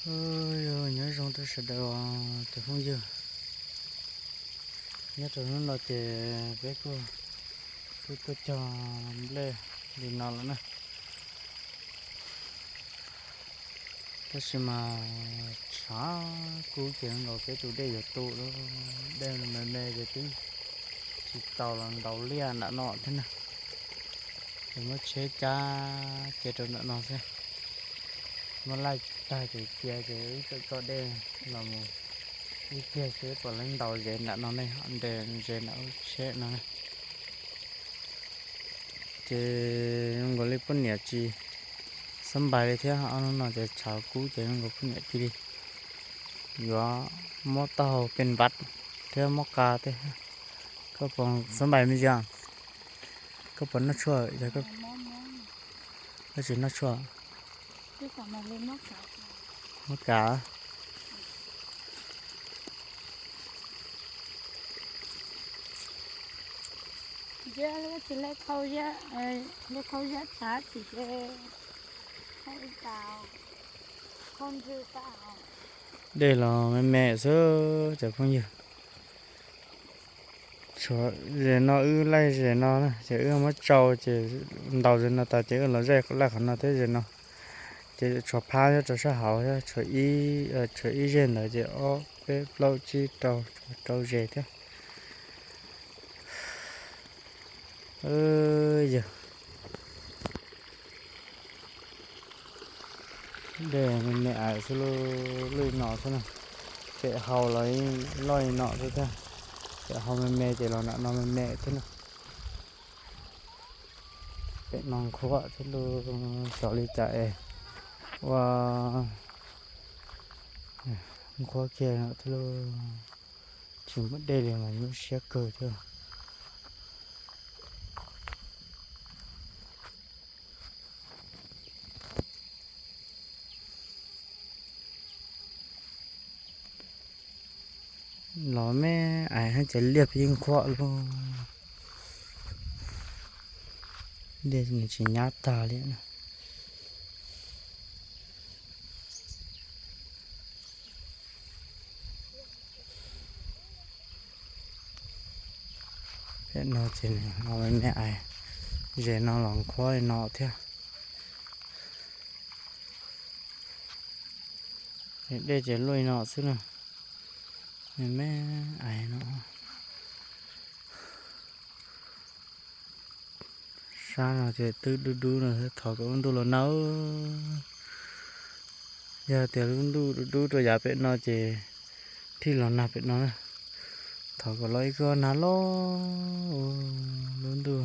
Ub, nyob zoo rau sawv daws os cov phooj ywg. Nyob rau hnub no ces peb kuj tuaj cog nplej li no lawm na. Tab sis mas tshav kub ces nkaus peb tus dej yuav tu lawm, dej me me ces twb tsis tau los ntaus liaj nram no thiab na. Ces muab tsheb cab cia rau nram no xwb. Muab laij tag ces cia ces wb txawm coj dej los mus ib pliag seb puas leej ntaus zes nram no ne, nres zes nram lub tsheb no na. Ces zoo nkaus li poj niam tsis xab npais li thiab, ob hnub no ces tshav kub ces zoo nkaus poj niam cia li yuav muab taub hau pes npav thiab muab qa thiab. Koj puas xab npais me ntsis? Koj puas noj tshuaj? Koj tsis noj tshuaj? Muab kav. Dej los me me xwb cov phooj ywg. Tshuav zes no wb laij zes no na, ces wb muab tsau ces ntaus zes no tas ces wb los laij qhov no thiab zes no. Ces tshuav phab nyob rau sab hauv thiab, tshuav ib zes ntawd ces ob peb plaub tsib rau, tshuav rau zes thiab. Yog dej me me ais xwb, luj li no xwb na. Pem hau los loj li no xwb thiab. Pem hau me me ces los nram no me me thiab na. Pem no nqhuab thiab lauj, xyov li cas es ua nqhuab kiag no thiab lauj. Tsis muaj dej li mas nyuaj siab kawg thiab. Los me ais, ces liaj pheej nqhuab lauj. Dej nws tsis nyab tag li na. Pem no ces los me me ais, zes no los nqhuab li no thiab. Dej ces luaj li no xwb na. Me me ais no. Sab no ces twb dub dub no, thov kom lub ntuj los nag. Yog tias lub ntuj dub dub rau yav pem no ces thiaj los nag pem no na. Thov kom los ib kob nag loj, lub ntuj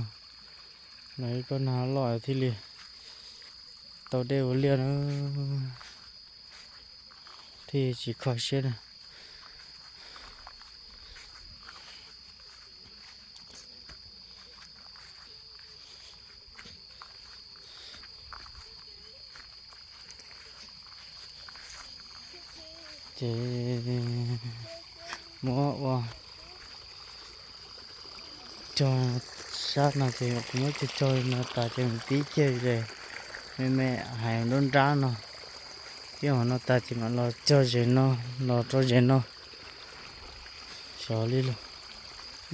los ib kob nag loj thiaj li tau dej ua liaj na, thiaj tsis kho siab na. Ces muab ua cog sab no ces kuv muab cog cog no tas ces mus pib kiag zes me me hais nruab nrab no. Pib hauv no tas ces mam los cog zes no, los rau zes no. Xyov li lauj,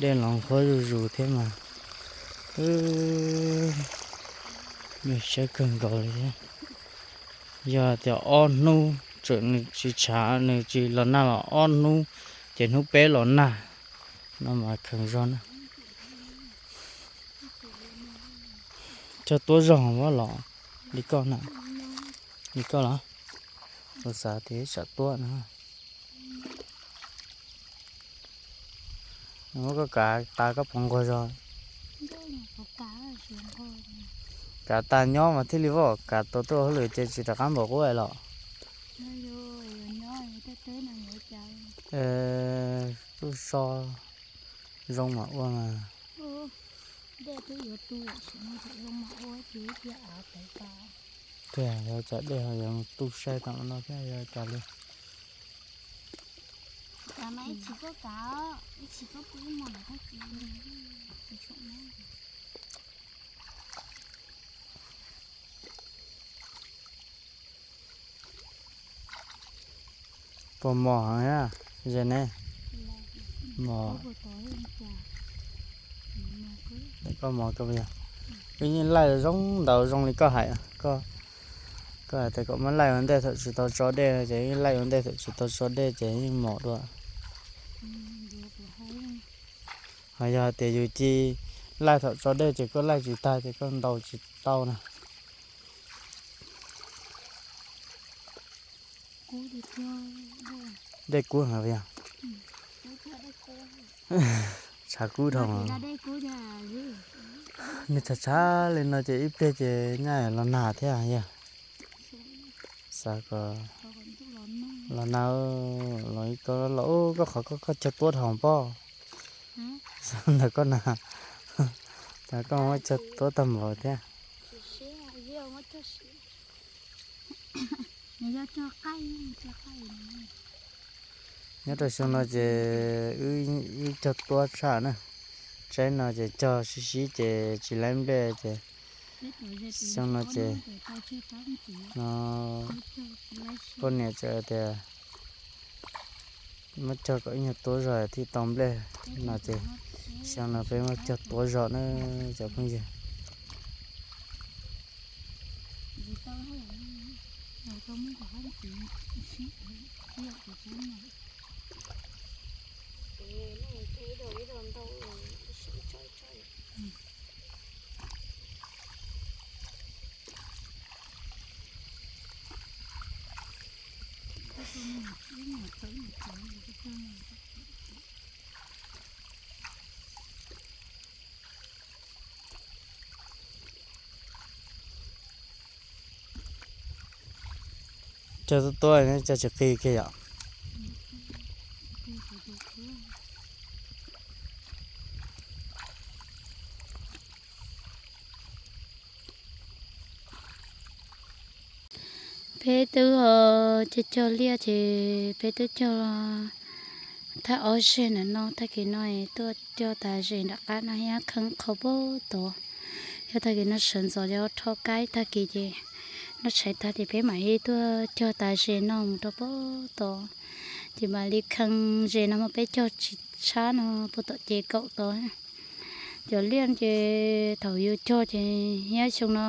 dej los nqhuab zuj zus thiab mas. Nyuaj siab kawg nkaus li thiab. Yog tias ob hnub tseem nws tsis tshav, nws tsis los nag los ob hnub, ces hnub peb los nag no mas kheev zog na. Cog tuab zog vab los li koj na, li koj los, kuv xav tias tsam tuab na. Muab koj kav tas koj puas nquag zog? Kav tas nyob mas thiaj li voj, kav tau tuaj hauj lwm ces tsis rov qab npaum qub los. Tub so zoo mas ua mas. Tiag, yog tsam dej ho yuav tu sai tom no thiab yog cas li. Puas mos heev a, ze ne? Mos. Koj mos koj puas yog? Wb yeej laij zoo ntau zoo li koj hais. Koj hais tias kom muab laij ua ntej thaum tsis tau tso dej ces yeej laij ua ntej thaum tsis tau tso dej ces yeej mos dua. Ho yog hais tias yus cia laij thaum tso dej ces koj laij tsis tag ces koj ntaus tsis tau na. Dej kub heev yog? Tshav kub dhau. Nws tshav tshav li no ces ib pliag ces nyaj los nag thiab yog. Xav kom los nag los ib ko los ub koj qhov koj cog tuab dhau pob. Ntawm koj na, cas koj muab cog tuab tag npaum thiab. Nyob rau xyoo no ces wb cog tuab tshaj na. Tsaib no ces cog sib sib ces tsis laib nplej ces xyoo no ces no poj niam txawm tias muab cog kom ib nyuag tuab zog thiaj tau nplej no ces xyoo no peb muab cog tuab zog na cov phooj ywg. Cog tuab tuab ne cog tsis qig kiag yom. Peb twb cog cog liaj ces peb twb cog thaj ob zeg ntawm no, tag kis no tuaj cog tas zes nram qab no thiab kheeb qhov puag tod. Yog tag kis no sawv ntxov cov rho kaib tag kis ces noj tshais tag ces peb mam li tuaj cog tas zes no mus rau puag tod. Ces mam li kheeb zes no mas peb cog tsis tshab no puag tom ces kaum tod. Cov liaj ces thaum yus cog ces thiab xyoo no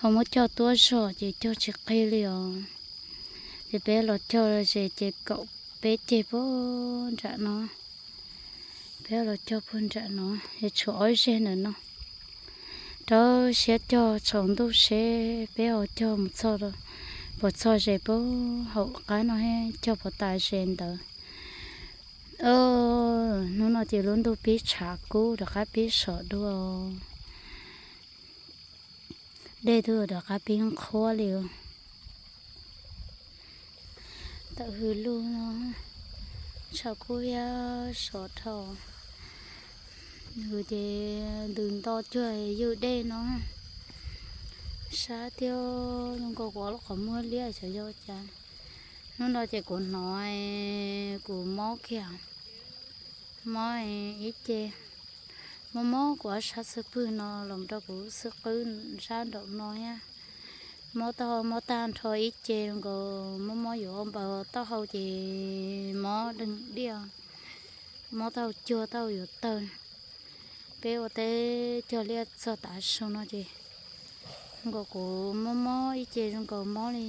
ho muab cog tuab zog ces cog tsis qig li os. Ces peb los cog zes ces kaum peb ceg puag nram no. Peb los cog puag nram no es tshuav ob zeg ntawm no. Rau siab cog tsaus ntuj seb peb ho cog mus txog, puas txog zes puag hauv qab no thiab cog puas tas zes ntawd. Hnub no ces lub ntuj pib tshav kub rov qab pib sov dua. Dej twb rov qab pib nqhuab li. Tawm hws lug no, tshav kub thiab sov dhau. Hws ces ntws nto cuag ywj dej no. Sab tiag, zoo nkaus kuv ob lub qhov muag liab xyov yog cas. Hnub no ces kuv hnov kuv mob kiag, mob ib ce, mob mob kuv ob sab xub pwg no los rau kuv xub qwb sab nraum no thiab. Mob taub hau mob tag nrho ib ce, zoo nkaus mob mob yuav npaws taub hau ces mob deeg diaj, mob taub hau cuag taub hau yuav tawg. Peb ua teb cog liaj txog tav su no ces zoo nkaus kuv mob mob ib ce, zoo nkaus mob li,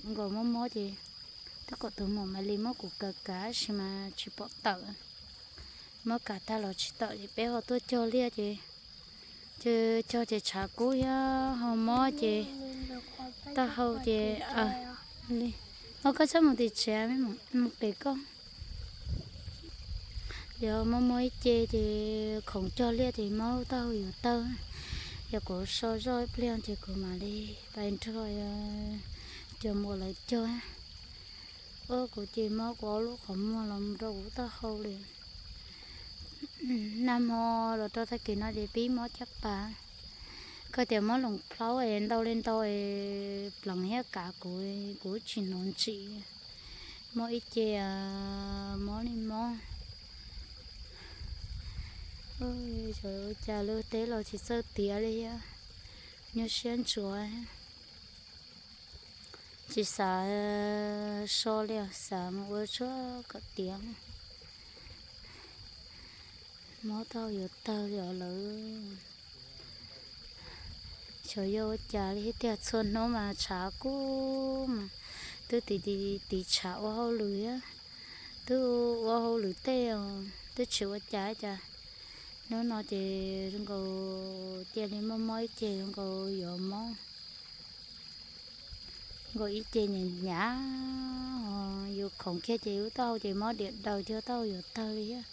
zoo nkaus mob mob ces twb kom tus muam Maiv Lis muab kuv kav kav sis mas tsis pom tawm. Muab kav tag los tsis tawm ces peb ho tuaj cog liaj ces, ces cog ces tshav kub thiab ho mob ces taub hau ces, li, ho koj txhob mus tim tsev, mus qis koj. Ces mob mob ib ce ces khoom cog liaj ces mob taub hau yuav tawg. Yog kuv so zoj ib pliag ces kuv mam li pais nrog cov muam lawv cog. Kuv ces mob kuv ob lub qhov muag los rau kuv taub hau li. Nag hmo los rau tag kis no ces pib mob caj pas. Koj tias mob loos plhaub es ntau li ntau es pleev thiab kav kuv, kuv tsis hnov ntsim. Mob ib ce, mob li mob. Xyov ua cas luag teb los tsis txawj tiav li thiab, nyuaj siab ntsuav. Tsis xav so li, xav mus ua tshuaj kom tiav. Mob tau yuav tawg li os lawv. Xyov yog ua cas li thiab tiag, txhua hnub mas tshav kub mas twb tiv tiv tiv tshav ua hauj lwm thiab, twb ua hauj lwm tej os twb tsis ua cas cas. Hnub no ces zoo nkaus cia li mob mob ib ce, zoo nkaus yuav mob. Nkaus ib ce hnyav hnyav, yus khoov kiag ces lub taub hau ces mob diam daws, cog taub hau yuav tawg li thiab.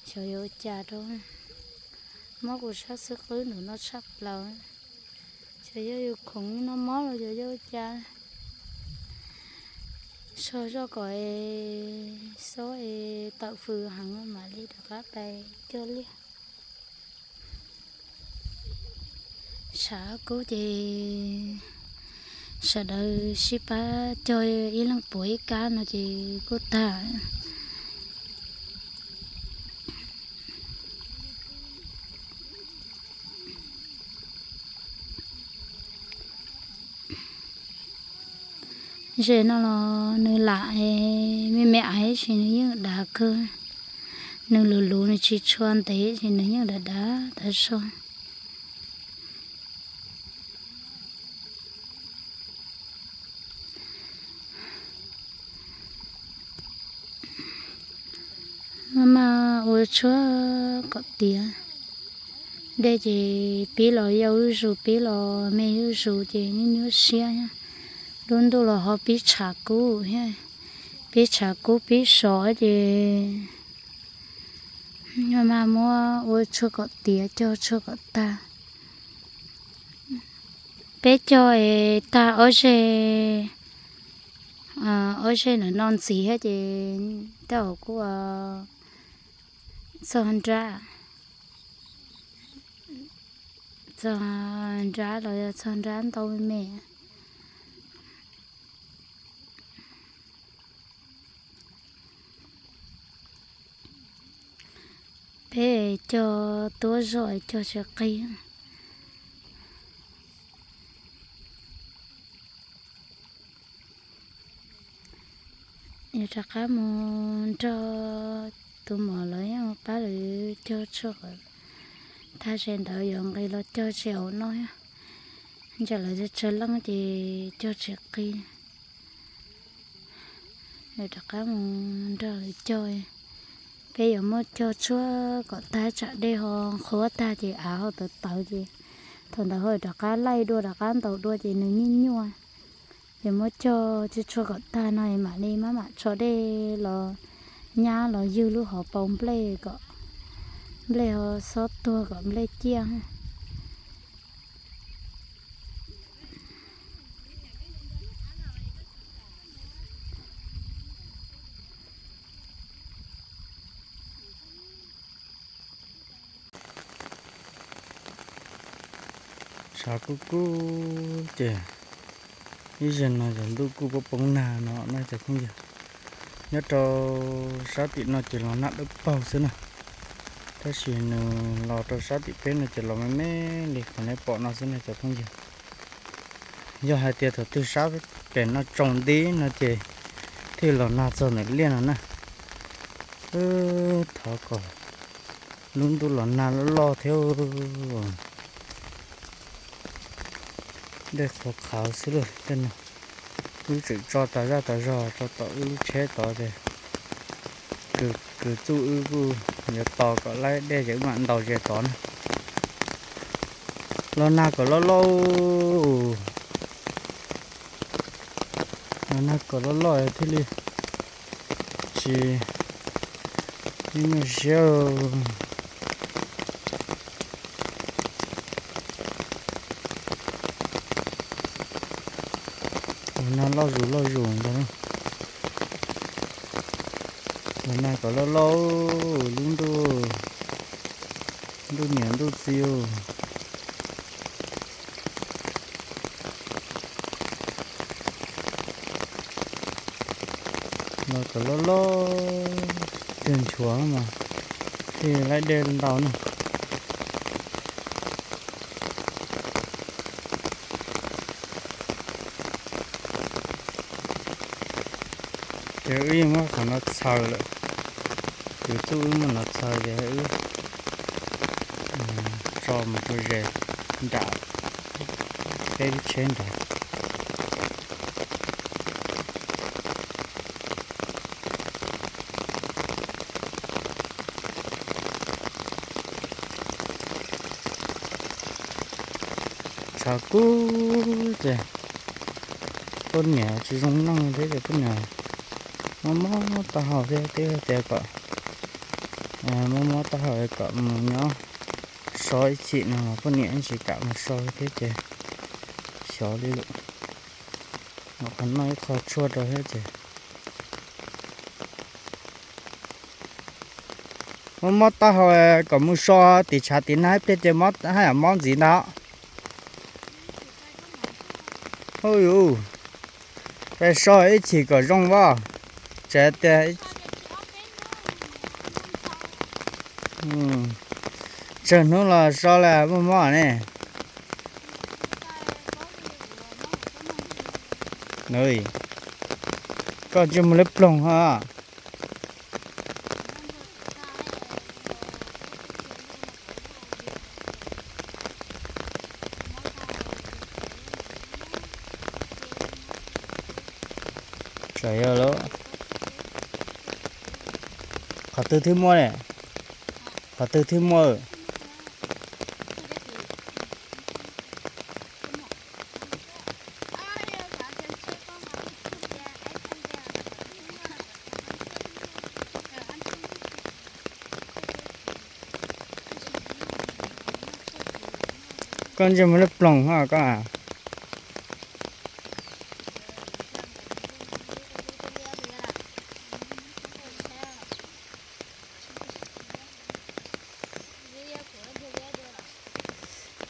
Xyov yuav ua cas rau, mob kuv sab xub qwb nram no tshaj plaws. Xyov yog yus khoov no mob los xyov yog ua cas. So zoj kom es xob es tawm fws heev mam li rov qab pais cog liaj. Tshav kub ces sawv daws sib pab cog ib leeg puav ib kab no ces kuj tag. Ze no los nws lam me me aiv tab sis nws yeej dav kawg. Nws luv luv nws tsis tshua ntev tab sis nws yeej dav dav tav so. Maj maj ua tshuaj kom tiav. Dej ces pib los yau zuj zus, pib los me zuj zus ces nyuaj nyuaj siab thiab. Lub ntuj los ho pib tshav kub thiab, pib tshav kub pib sov ces maj maj muab ua tshuaj kom tiav, cog tshuaj kom tag. Peb cog es tag ob zej, ob zej ntawm no ntxiv thiab ces tej zaum kuj txog nrab, txog nrab los yog txog nrab ntau me me. Peb cog tuab zog cog tsis qig. Yuav rov qab mus nrog tus muam lawv yeej pab lawv cog tshuaj kom tag, ze ntawd yuav nqis los cog tsis haum no. Ntshe lawv tsawg leej ces cog tsis qig. Yuav rov qab mus nrog lawv cog. Peb yuav muab cog tshuaj kom tag, tsam dej ho qhuav tag ces av ho tawv tawv ces thaum ntawd ho rov qab laij dua rov qab ntaus dua ces nws nyuaj nyuaj. Yuav muab cog tshuaj tshuaj kom tag no mam li maj mam tso dej los nyab los ywg lub hauv paus nplej kom nplej ho xob tuag kom nplej ciaj. Tshav kub kub ces ib zaug no ces ntuj kuj poob poob nag no na cov phooj ywg. Nyob rau sab tim no ces los nag dawb paug xwb na, tab sis nws los rau sab tim peb no ces los me me li qhov nej pom no xwb na cov phooj ywg. Yog hais tias thaum twg sab pem no tsaus nti no ces thiaj los nag txog ntawm liaj no na. Thov kom lub ntuj los nag loj loj thiab. Dej qhuav qhawv xwb lauj, tej no wb tseem tso tas zaj tas zog tso tom wb lub tsheb tod ces kwv txuj wb kuj yuav tos kom laib dej ces wb mam ntaus ze tod na. Los nag kom loj loj, los nag kom loj loj thiaj li tsis nyuaj siab. Los nag loj zus loj zus ntag. Los nag kom loj loj, lub ntuj, ntuj niam ntuj txiv. Los kom loj loj, cog nchuav mas thiaj laib dej ntau na. Ces wb yeej muab qhov no txhaws lawm, tus txuj wb muab no txhaws ces wb tso mus rau ze nram peb lub tsheb nrad. Tshav kub ces poj niam tsis zoo noj thiab ces poj niam mob mob taub hau thiab, twb tias kom mob mob taub hau kom mus nyob so ib chim no los poj niam tsis kam mus so thiab ces xyov li lawm. Qhov noj ib qho tshuaj rau thiab ces mob mob taub hau kom mus so tim tshav tim nag ib pliag ces mob haj yam mob ntxiv ntag. Hu yus, peb so ib chim kom zoo as, tseem tias tsawg hnub los so lawm muaj mob ne. Koj ntsej muag liab ploog ho. Tsam yog lawm. Qhov twg thiaj muaj ne? Qhov twg thiaj muaj? Koj ntsej muag liab ploog ho koj.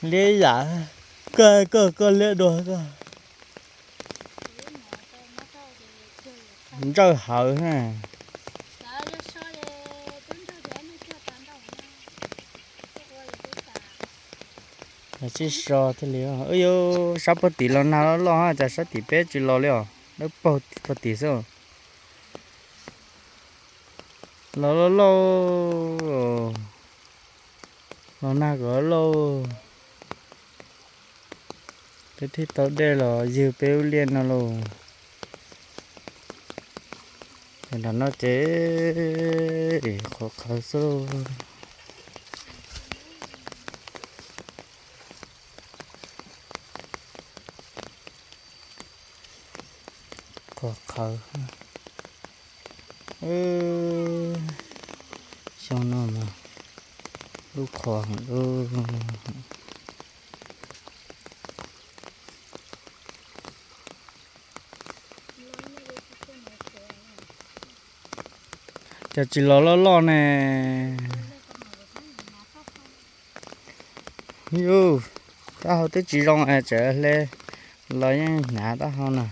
Liab yam, koj koj koj liab dua koj. Ntsawj hawv na. Sib so thiaj li, wb yuav sab puag tim los nag loj loj, cas sab tim peb tsis los li os, dawb paug puag tim xwb. Los loj loj, los nag kom loj, peb thiaj tau dej los ywg peb lub liaj no lauj. Nram no ces qhuav qhawv xwb lauj. Qhuav qhawv. Xyoo no mas lub qhuav heev lauj. Cas tsis los loj loj ne? Yus, taub hau twb tsis zoo es tseem hle los yeej hnyav taub hau na.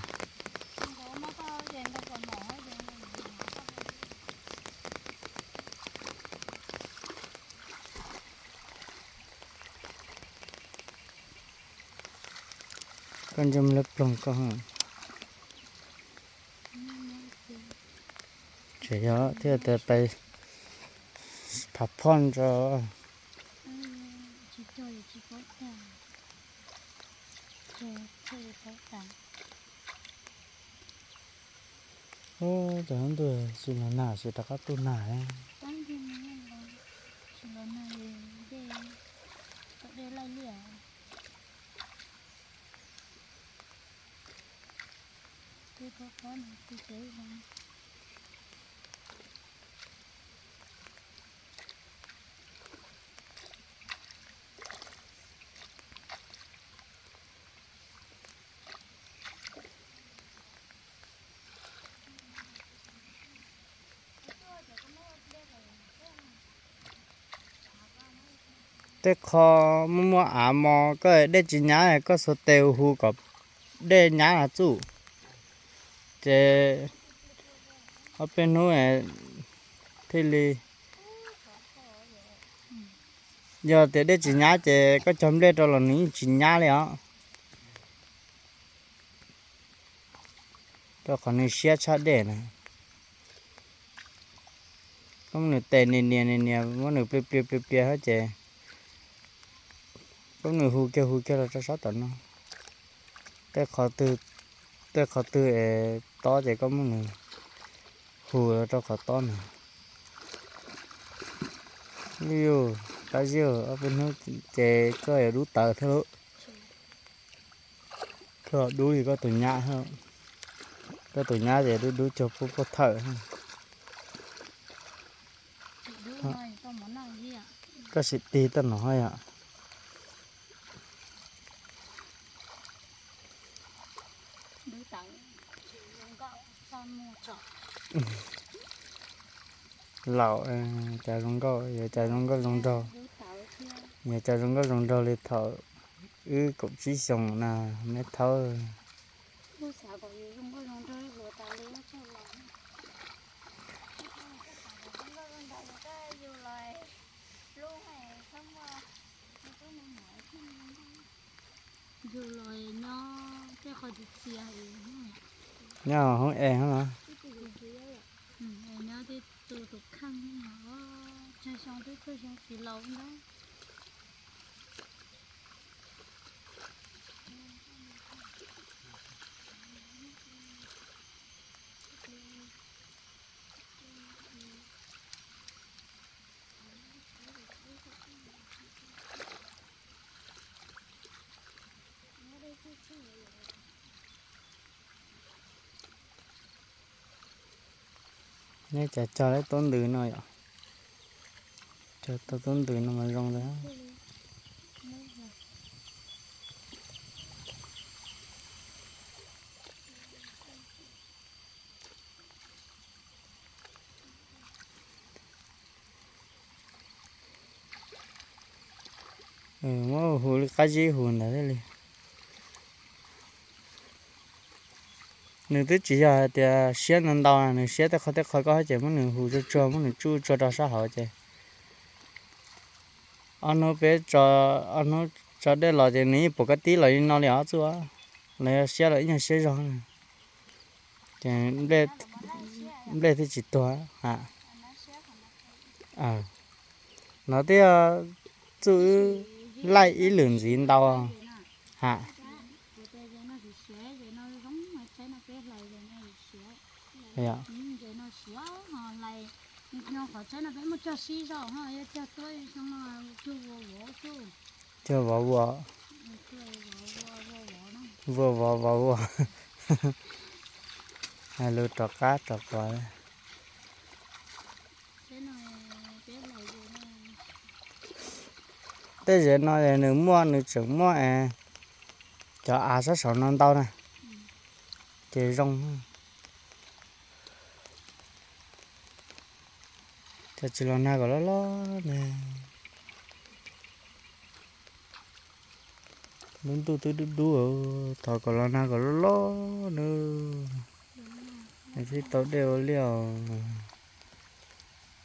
Koj ntsej muag liab ploog koj. Tseem yog thiaj tias pais phav phoj ntso. Ub, cov ntuj, tsis los nag tsis rov qab tuaj nag. Tej qho muaj muaj av mos, koj dej tsis nyab koj xuas tes hu hu kom dej nyab txuj. Ces ob peb hnub thiaj li, yog tias dej tsis nyab ces koj cog nplej rau los nws yeej tsis nyab li os. Rau qhov nws siab tshaj dej na. Koj muab nws tes nias nias nias nias, muab nws plias plias plias plias hab ces koj muab nws hu kiag hu kiag los rau sab tom no. Tej qhov twg, tej qhov twg es tob ces koj muab nws hu los rau qhov tob na. Yuj, qab zib, ob peb hnub ces koj yuav dub tawv thiab lauj. Koj dub li koj tus nyab, koj tus nyab ces dub dub cuag puag thawm. Koj sim tig toj no yom. Laus, cas zoo nkauj, yuav cas zoo nkauj zoo nraug, yuav cas zoo nkauj zoo nraug li thaum wb kaum tsib xyoos na, me thaub. Nyob hoob es los. Nyob tej tus tus kheej, tsawg xyoo twb tsawg xyoo tsis laus ntag. Neb cas cog lawm tub ntws no yom? Cog tau tub ntws no mas zoo ntag. Muab hu li qab zib hu ntawd thiaj li. Nws twb tsis yog hais tias siab ntau ntau, nws siab tej qho tej qho koj ces muab nws hu tsuag tsuag, muab nws tsuj tsuag rau sab hauv ces ob hnub peb, ob hnub tso dej los ces nws yeej pom koj tib los li no li os txuj. Los yog siab los ib nyuag siab zog, ces nplej thiaj tsis tuag ha. No twb yog txuj wb laij ib lwm ntxiv ntau ha. Cog vov vua, vua vov vov vua, hais lus rov qab rov quav. Tej zaum no nws muaj, nws tseem muaj cov av sab saud no ntau na, ces zoo. Cov tsis los nag kom loj loj ne. Lub ntuj twb dub dub, thov kom los nag kom loj loj nawb. Thiaj tau dej ua liaj,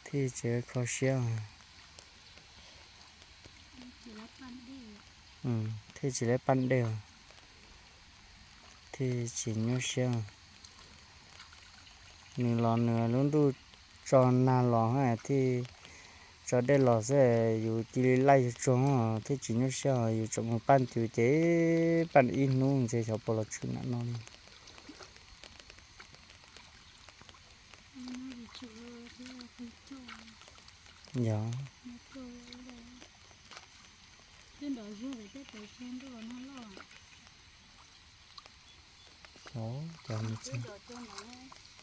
thiaj tsis kho siab. Thiaj tsis lab paj dej, thiaj tsis nyuaj siab. Nws los nws lub ntuj tso nag los thiaj tso dej los xwb, yus cia li laij tsuag tsuag thiaj tsis nyuaj siab. Yus tseem mus paj cus ces paj ib hnub ntshe xyov puas los tshwm nram no li. Yog.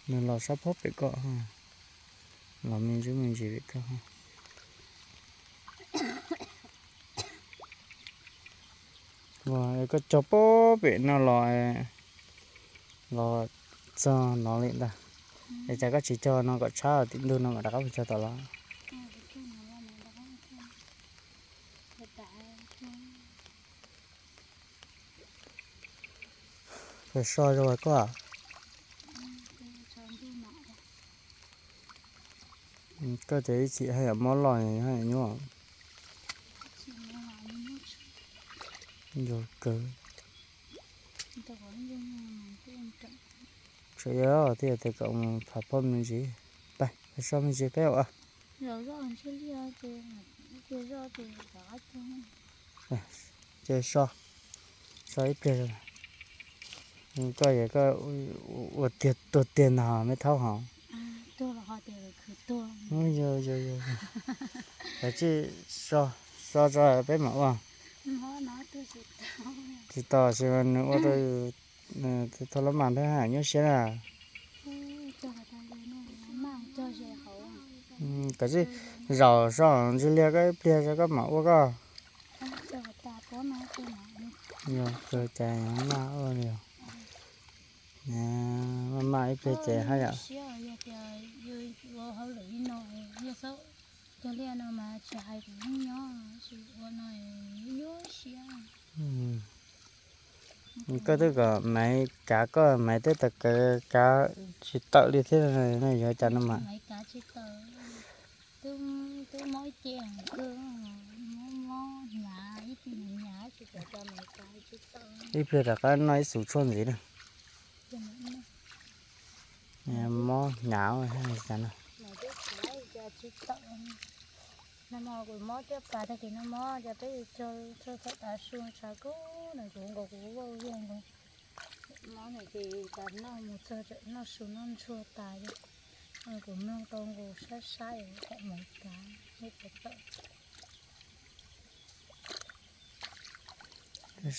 Nws los sab pob pem koj, los me ntsis me ntsis pem koj. Koj cog pob pem no los, los txog no li ntag. Es cas koj tsis cog no kom tshab tim ntug no kom rov qab mus cog tom los. Koj so zoo koj. Koj ces ib chim haj yam mob loj haj yam nyuaj. Zoo kawg. Tseem yog thiaj tias kom mus pham phoj me ntsis. Pab, so me ntsis peb os. Zov zoj ntshe liaj ces, ib pliag zoj ces rov qab cog. Ces so, so ib pliag. Koj yog koj ua tiag tuag tiag ntag me thaub hov. Tuag los ho tias khwv tuag. Yog yog yog. Kav tsij so, so tso peb mam ua. Tsis tau, tab sis mas nws ua rau thau lab mas thiab nyob siab na. Kav tsij zaum so ntsis liag koj ib pliag tso koj mam ua koj. Yog kawg cas maj ua li. Maj maj ib pliag ces haj yam. Cog liaj no mas tsis hais kuv yeej nyob, ua no nyuaj siab. Koj twb kom Maiv kav koj, Maiv twb tau kav, kav tsis tawm li thiab no yuav cas no mas. Twb mob ib ce kawg, mob hnyav ib ce hnyav tsis tau, Maiv kav tsis tau. Ib pliag rov qab noj ib xus tshuaj ntxiv na. Mob hnyav ua cas no. Nag hmo kuv mob tiaj pas tag kis no mob, ces peb cog tshuaj thaum tav su tshav kub na, kuv nkaus kuv vaj yog nkaus mob na, ces tas noj mus txog noj su noj ntsuag tas li. Kuv mloog tau nkaus sab sab es kom Maiv kav ib pliag tawm.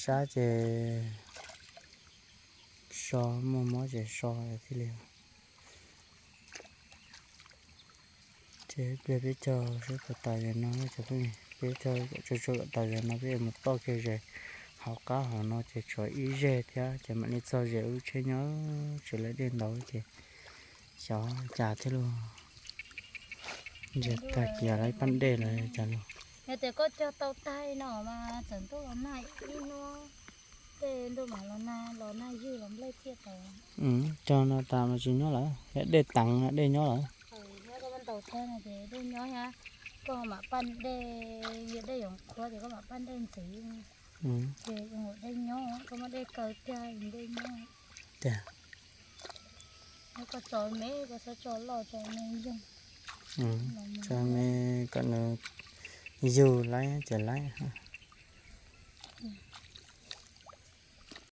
Sab ces so, muaj mob ces so thiaj li. Ces ib pliag peb cog sab kom tas yam no, peb cog tshuaj tshuaj kom tas yam no peb yuav mus toj kiag zes. Hauv qab hauv no ces tshuav ib zeg thiab ces mam li txog zes ua lub tsheb nyob, tsis lawv dej ntau ces xyov cas thiab lauj. Ntsiag tag kiag lawv ib pab dej lawm cas lauj. Yog tias koj cog tau tag no mas txawm ntuj los nag ib hnub, tej ntuj mam los nag, los nag ywg los nplej thiaj tau. Cog no tas mas tsis nyob lawm, dej teev dej nyob lawm. Nyob koj ntaus tag no ces dej nyob thiab, koj mam paj dej, yog dej yuav qhuav ces koj mam paj dej ntxiv. Ces dej nyob, koj muab dej kaw tiag dej nyob. Tiag. Koj tso me, koj txhob tso loj tso me yug. Tso me kom nws yug laib ces laib.